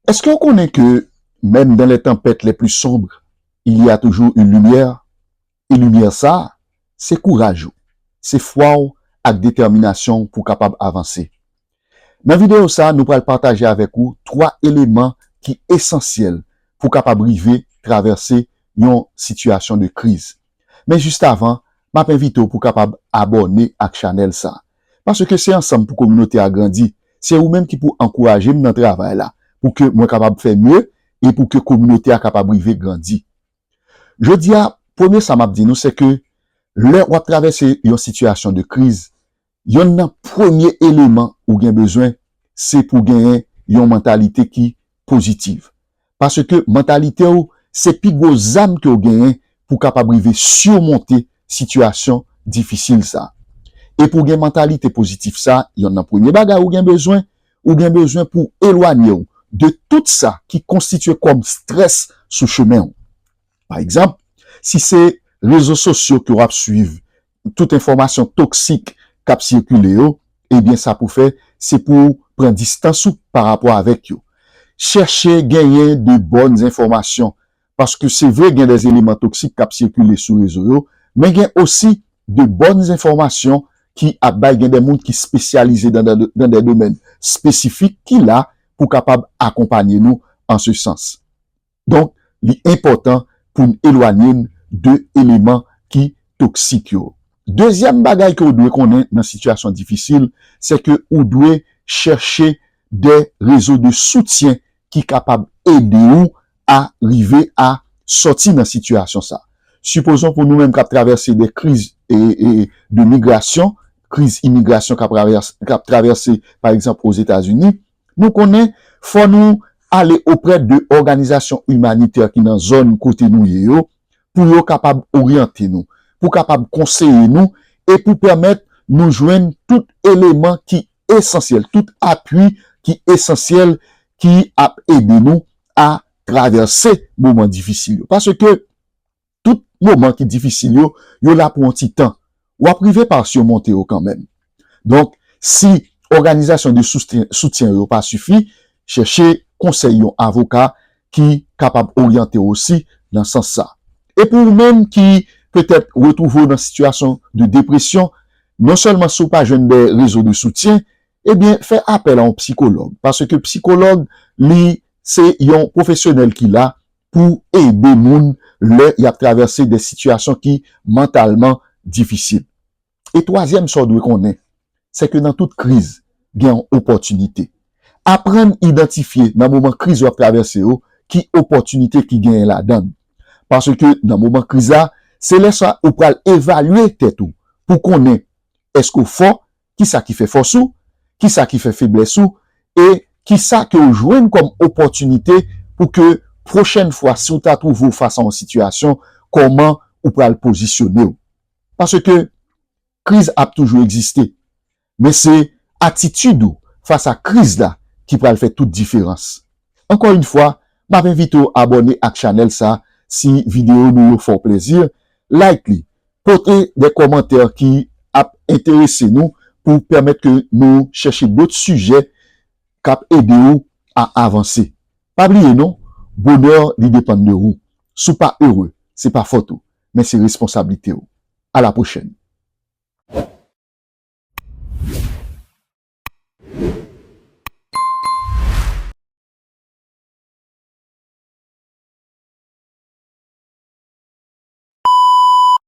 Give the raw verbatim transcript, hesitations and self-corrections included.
Est-ce que vous connaissez que même dans les tempêtes les plus sombres, il y a toujours une lumière? E limyè sa a, se kouraj ou, se fwa w ak detèminasyon w pou w kapab avanse. Nan videyo sa a, nou pral pataje avèk ou twa eleman ki esansyèl pou w kapab rive travèse yon sitiyasyon de kriz. Men jis avan, m ap envite w pou w kapab abòne ak chanèl sa a. Paske se ansanm pou kominote a grandi. Se ou menm ki pou ankouraje m nan travay la, pou ke mwen kapab fè mye e pou ke kominote a kapab rive grandi. Jodi a, premye sa m ap di nou, se ke lè w ap travèse yon sitiyasyon de kriz, yonn nan premye eleman ou gen bezwen, se pou genyen yon mantalite ki pozitiv. Paske mantalite w, se pi gwo zam ke w genyen pou w kapab rive simonte sitiyasyon difisil sa. E pou w gen mantalite pozitif sa, yonn nan premye bagay ou gen bezwen, ou gen bezwen pou elwanye w de tout sa ki konstitye kòm strès sou chemen w. Pa egzanp, si se rezo sosyo ke w ap swiv, tout enfòmasyon toksik k ap sikile yo, ebyen sa pou fè, se pou w pran distans ou pa rapò avèk yo. Chèche genyen de bòn enfòmasyon, paske se vre gen de eleman toksik k ap sikile sou rezo yo, men gen osi de bòn enfòmasyon ki ap bay, gen de moun ki espesyalize dan, dan, dan de domèn espesifik ki la pou kapab akonpanye nou an se sans. Donk, li enpòtan pou n elwanye n de eleman ki toksik yo. Dezyèm bagay ke w dwe konnen nan sitiyasyon difisil, se ke ou dwe chèche de rezo de soutyen ki kapab ede w a rive a sòti nan sitiyasyon sa. Sipozon pou nou menm k ap travèse de kriz e, e, de migrasyon, kriz imigrasyon k ap travèse, k ap travèse, pa egzanp, Ozetazini, nou konnen fò nou ale oprè de òganizasyon imanitè ki nan zòn kote nou ye yo, pou yo kapab oryante nou, pou kapab konseye nou, e pou pèmèt nou jwenn tout eleman ki esansyèl, tout apui ki esansyèl ki ap ede nou a travèse moman difisil yo. Paske tout moman ki difisil yo, yo la pou yon ti tan. W ap rive pa simonte yo kanmenm. Donk, si òganizasyon de soutyen, soutyen yo pa sifi, chèche konsèy yon avoka ki kapab oryante w osi nan sans sa. E pou ou menm ki petèt retwouve w nan sitiyasyon de depresyon, non sèlman si w pa jwenn de rezo de soutyen, ebyen, fè apèl a yon psikològ. Paske psikològ, li, se yon pwofesyonèl ki la pou ede moun lè y ap travèse de sitiyasyon ki mantalman difisil. E twazyèm sa w dwe konnen, se ke nan tout kriz, gen yon opòtinite. Aprann idantifye nan moman kriz w ap travèse yo, ki opòtinite ki genyen ladan l. Paske nan moman kriz la, se lè sa ou pral evalye tèt ou pou konnen èske w fò, kisa ki fè fòs ou, kisa ki fè feblès ou, e kisa ke w jwenn kòm opòtinite pou ke pwochèn fwa, si w ta twouve w fas a yon sitiyasyon, kòman ou pral pozisyone w. Paske kriz ap toujou egziste, men se atitid ou fas a kriz la ki pral fè tout diferans. Ankò yon fwa, m ap envite w abòne ak chanèl sa si videyo nou yo fè w plezi, like li, pote de kòmantè ki ap enterese nou pou pèmèt ke nou chèche dòt sijè k ap ede w a avanse. Pa bliye non, bonè li depann de ou. Si w pa ere, se pa fòt ou, men se responsablite w. A la pwochèn.